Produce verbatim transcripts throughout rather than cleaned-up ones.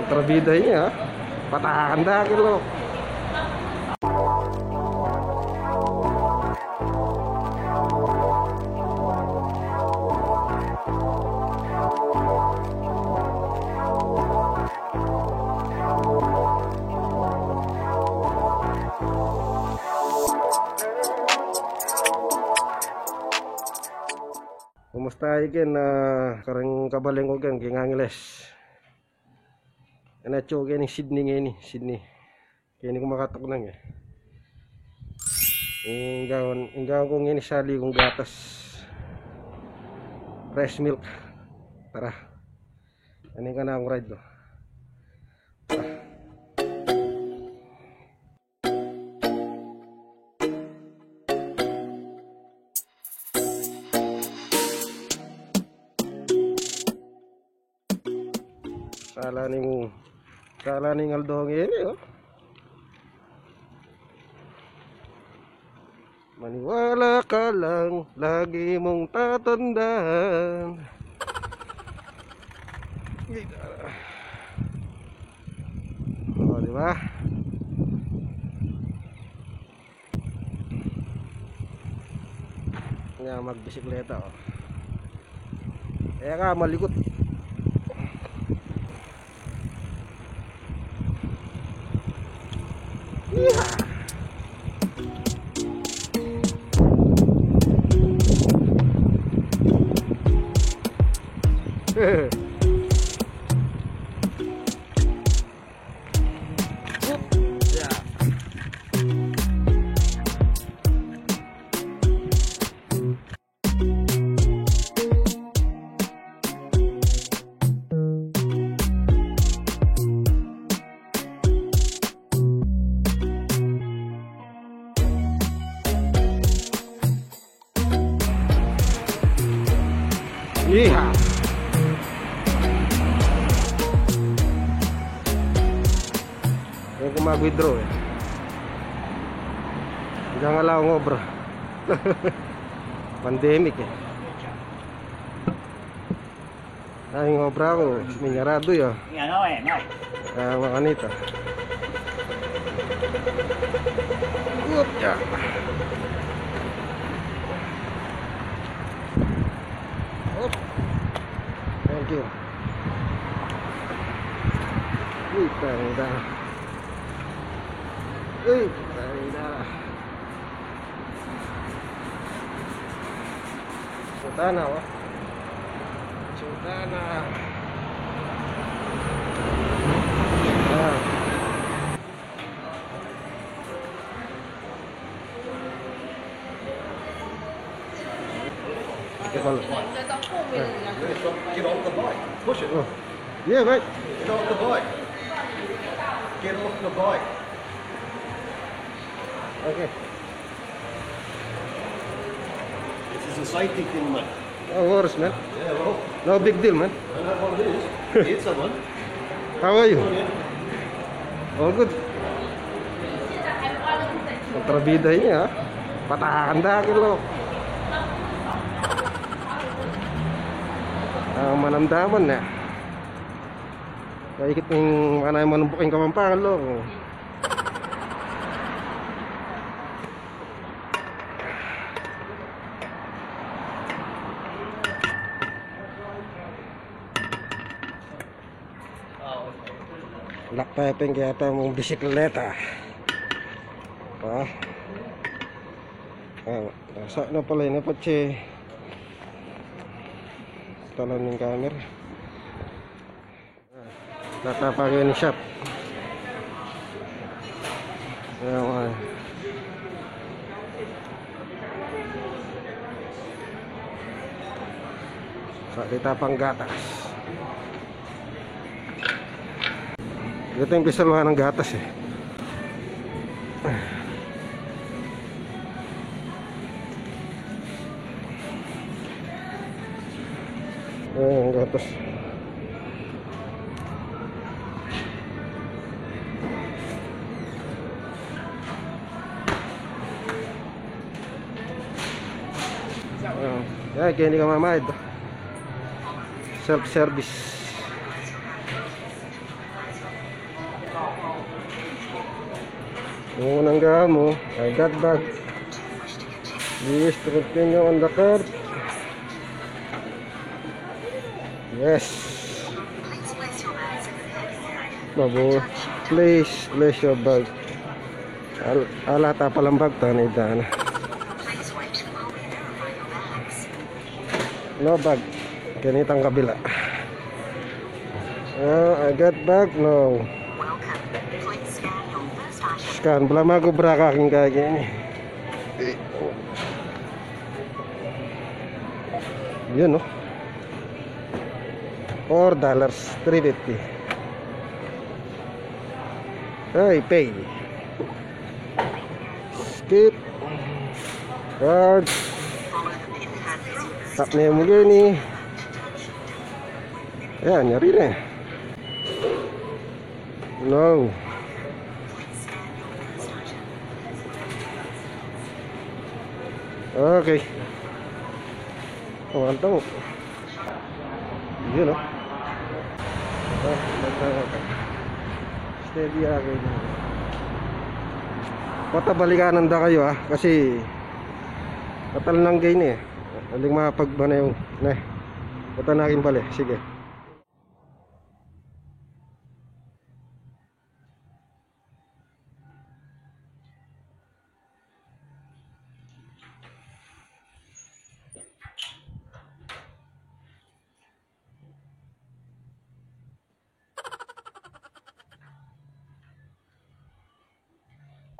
Trabida ini, ha? Patakan da kilo. Kumusta yu ken, ah, kareng kabaleng ku ken, king Angeles? Ena, atyu ku keni Sydney ngeni, Sydney. Keni ku makatuknang e. Ing gawan, ing gawan ku ngeni sali kung gatas. Fresh milk. Tara. Ani ka na kung ride do. Tara. Sala ning, sala ning aldo ngeni, o. Maniwala ka lang, lagi mung tatandan. O, di ba? Yan, magbisikleta, o. Kaya ka malikot. Yeehaw! Yeehaw! Ngayon ko mag-withdraw e. Diyan nga lang obra. Pandemic e. Ay, ing obra ku, minyaradu ya. Yan, o, yan, o. Ah, makanita. Good job. Op. Thank you. Uy, tanda. Uy, tanda. Sultana, o. Sultana. Ah. Careful. Get off the bike. Push it. Oh. Yeah, right. Get off the bike. Get off the bike. Okay. This is a safety thing, man. No worries, man. Yeah, well. No big deal, man. I know what it is. It's someone. How are you? All good. Kontrabida ini, ha. Patakan da kilo. Ah, manamdaman na. Kaikit ning manay manumbuk ing Kapampangan, lo. Lakta peng kaya ta mung bisikleta. Pa. Ah, sa na pala ini pa che. Talan ning camera. Data pa keni shop. Ayan, mga. Sa kita pang gatas. Ito yung pisaluhan ng gatas e. Ayan, gatas. Ayan. Ayan, kaya hindi ka mamayad. Self-service. Unang gamu, I got back. Do you wish to continue on the card? Yes. Babu, please place your bag. Al-, ala ta palang bag, tanay dana. No bag. Ganitang kabila. Ah, I got bag? No. Scan. Bala magubra ka king kaya ini. Yun, no? Four dollars, three fifty. Ay, pay. Skip. Card. Tap na mu ini. Ayan, yari na. No. Okay. O, anto. Yun, o. Ah, steady, ah, kayu. Pata balikanan da kayu, ah, kasi matal nang gain, eh. Aling mapagbanay, ne. Pata na king bale. Sige.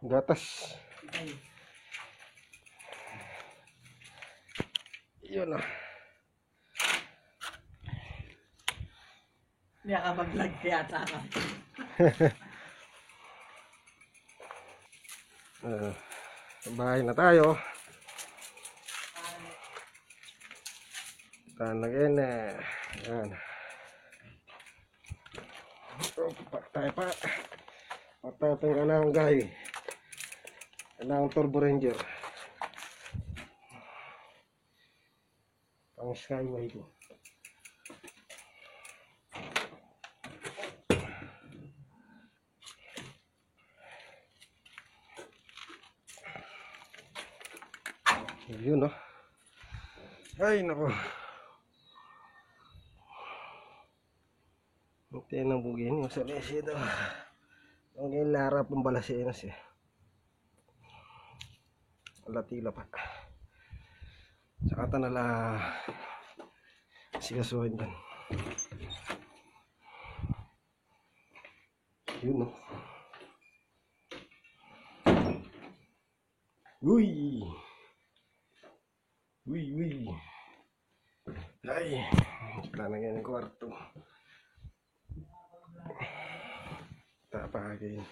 Gatas. Yun na. Nakapag-vlog kaya tayo. Ah, bahay na tayo. Tayo na kayu, eh. Yan. Opa, tayo pa. Patay pa yung kanang guy. Kanang Turbo Ranger. Pang Skyway ko. Yun, no? Ay, nako. Ito yung bugi niya, sa lesi ito. Ang ilara pang balasinas, eh. Ala tila pa. Saka ta na la sikasuhin dan. Yun, no? Uy! Uy, uy. Ay, wala na yung kwarto. Tapagin.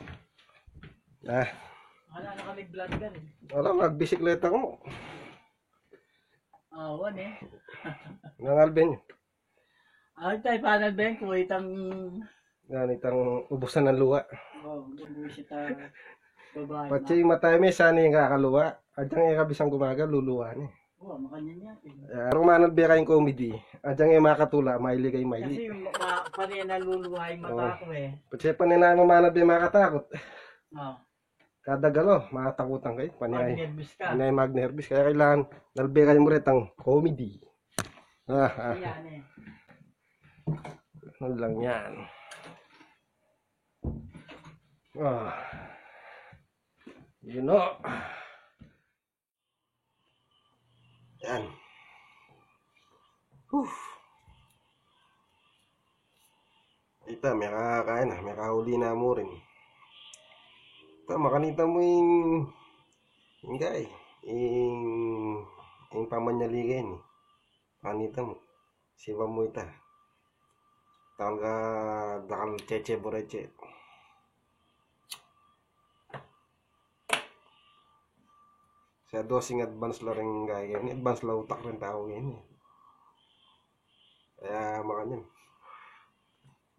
Ah. Wala na kami vlog yan, eh. Wala, magbisikleta ko. Awan, eh. Nang Alvin. Ay, tay, panal ben ko itang Yan, itang ubusan ng luwa. Oh, buwisit a babae. Patsi matay me, sana yung kakaluwa. Adyang e kabisang gumaga, luluwa ni. Oh, makanyan yan, eh. Aru manalbe kayung comedy. Adyang e makatula, maili kay maili. Kasi yung ma-, ma-, panay na luluwa yung mata ko, eh. Patsi panay na manalbe makatakot. Oh. Kada galo, matakutan kayu. Panay, magnervous ka. Panay magnervous. Kaya kailangan, nalbe kayu mu retang comedy. Ah, ah. Ayan, eh. Ano lang yan? Ah. Yun, no? Yan. Huh. Ita, mekakain na, mekauli na mu rin. Ita, makanita mu ing, ing gay, ing, ing pamanyali keni. Makanita mu. Siba mu ita. Talaga dakal tsetse buretsi. Sa dos ing advance la ring gay keni, advance la utak ring tau keni. Kaya makanyan.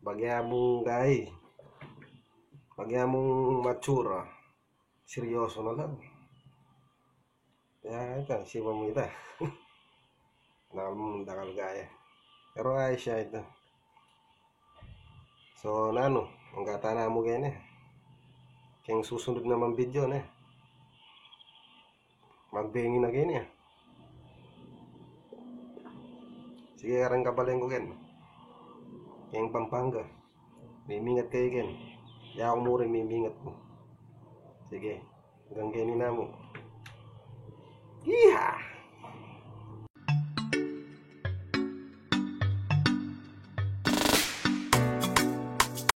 Bagya mung gay. Bagya mung mature, ah. Seryoso na lang. Kaya ita, siba mu ita. Namu, dakal gaya. Pero ayos ya ita. So, nanu? Hanggang ta namu keni. Keng susunod naman video ne. Magbengi na keni. Sige, kareng kabalen ku ken. Keng Pampanga. Mimingat kayu ken. Yaku mu rin mimingat ku. Sige. Hanggang keni namu. Yeehaw!